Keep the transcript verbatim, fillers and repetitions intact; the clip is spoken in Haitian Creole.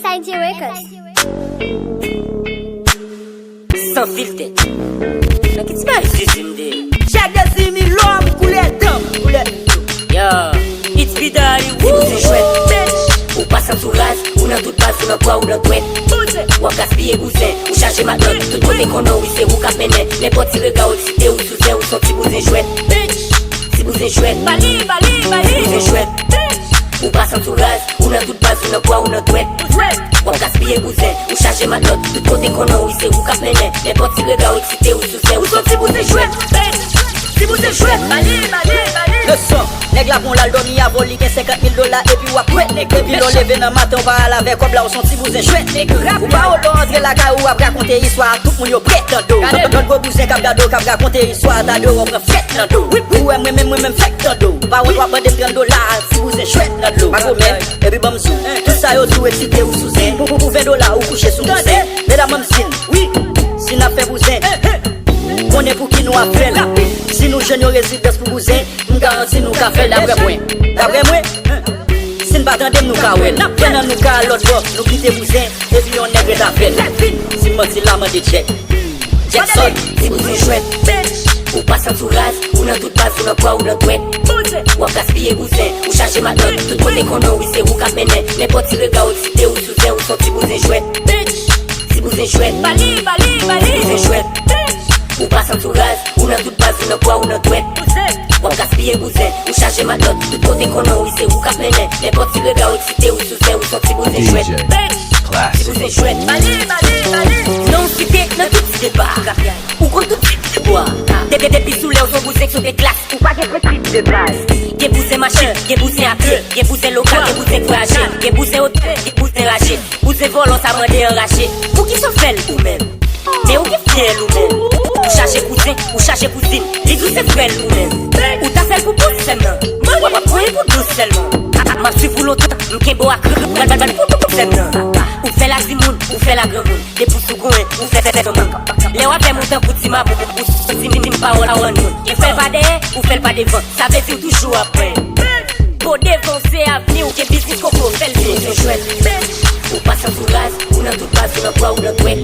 Taïdje Records. San filtè. Nan ki ti bagay zizi m te ye? Chèk de sis mil lòm, koulè danm, koulè Yo, it's Bidari, wi. Ti bouzen jwèt. Ou pa santi w raz, ou nan tout baz, ou nan pwa, ou nan dwèt. W ap gaspiye bouzen, ou chaje matlòt. Tout kote konnen w, wi, se ou k ap mennen. Nenpòt ti rega w eksite, ou sou zen, ou s on ti bouzen jwèt. Ti bouzen jwèt. Bali, bali, bali. Ti bouzen jwèt. Ou pa santi w raz, ou nan tout baz, ou nan pwa, ou nan dwèt. W ap gaspiye bouzen, ou chaje matlòt. Tout kote konnen w, wi, se ou k ap mennen. Nenpòt ti rega w eksite, ou sou zen, ou s on ti bouzen jwèt. Ti bouzen jwèt. Bali, bali, bali. Leson. Nèg la pran w l al dòmi avè w, li gen senkant mil dola, epi w ap kwèt nèg. Depi lè w leve nan maten, w pa al avè kòb la, ou s on ti bouzen jwèt. Ou pa wè w lè w antre lakay ou, w ap rakonte istwa a, tout moun yo prèt nan do w. Lòt gwo bouzen k ap gade w, k ap rakonte istwa a, ta de w pran fèt nan do w. Ou wè mwen menm, mwen menm fèk nan do w. Pa wont w ap mande m trant dola, ti bouzen jwèt nan dlo. Pa komèn, epi ban m sou. Tout sa yo di w eksite, ou sou zen. Pou, pou, pou ven dola, ou kouche sou bouzen. Medam, ban m zin. Wi, si n ap fè bouzen. Konnen pou ki nou ap fè l. Si nou jwenn yon rezidans pou bouzen, m garanti nou ka fè l daprè mwen. Daprè mwen, si n pa tande m, nou ka wè l. Fè nan nou ka al lòt bò, nou kite bouzen, epi yon nèg ret avè l. Si m manti la, mande Jack. Jackson. Ti bouzen jwèt. Ou pa santi w raz, ou nan tout baz, ou nan pwa, ou nan dwèt. W ap gaspiye bouzen, ou chaje matlòt. Tout kote konnen w, wi, se ou k ap mennen. Nenpòt ti rega w eksite, ou sou zen, ou s on ti bouzen jwèt. Ti bouzen jwèt. Bali, bali, bali. Ti bouzen jwèt. Ou pa santi w raz, ou nan tout baz, ou nan pwa, ou nan dwèt. W ap gaspiye bouzen, ou chaje matlòt. Tout kote konnen w, wi, se ou k ap mennen. Nenpòt ti rega w eksite, ou sou zen, ou s on ti bouzen jwèt. Ti bouzen jwèt. Bali, bali, bali. Non w site nan tout ti deba. Ou konn tout ti deba. Depi, depi sou lè w s on bouzen k sote klas. Ou pa gen prensip de baz. Gen bouzen machin, gen bouzen a pye, gen bouzen lokal, gen bouzen k vwayaje, gen bouzen otèl, gen bouzen raje. Bouzen vòlò sa mande anraje. Poukisa w fè l ou menm? Men ou gen fyèl ou menm. Ou chaje kouzen, ou chaje kouzin. Li di w se frè l ou menm. Ou ta fè l pou bòs sè m nan. W ap, w ap pran l pou dous sèlman. M ap swiv ou lontan, m kenbe w ak rad pou bòs sè m nan. Ou fè l ak timoun, ou fè l ak granmoun. Depi w sou konyen, ou fè fè fè fanmi. Lè w avè m ou tankou ti mabou, ou soti m pawòl a rann moun. Ou fè l pa dèyè, ou fè l pa devan. Sa vle di w toujou ap pran. Po devan w se avni w, gen biznis koko, fè l byen. Ti bouzen jwèt. Ou pa santi w raz, ou nan tout baz, ou nan pwa, ou nan dwèt.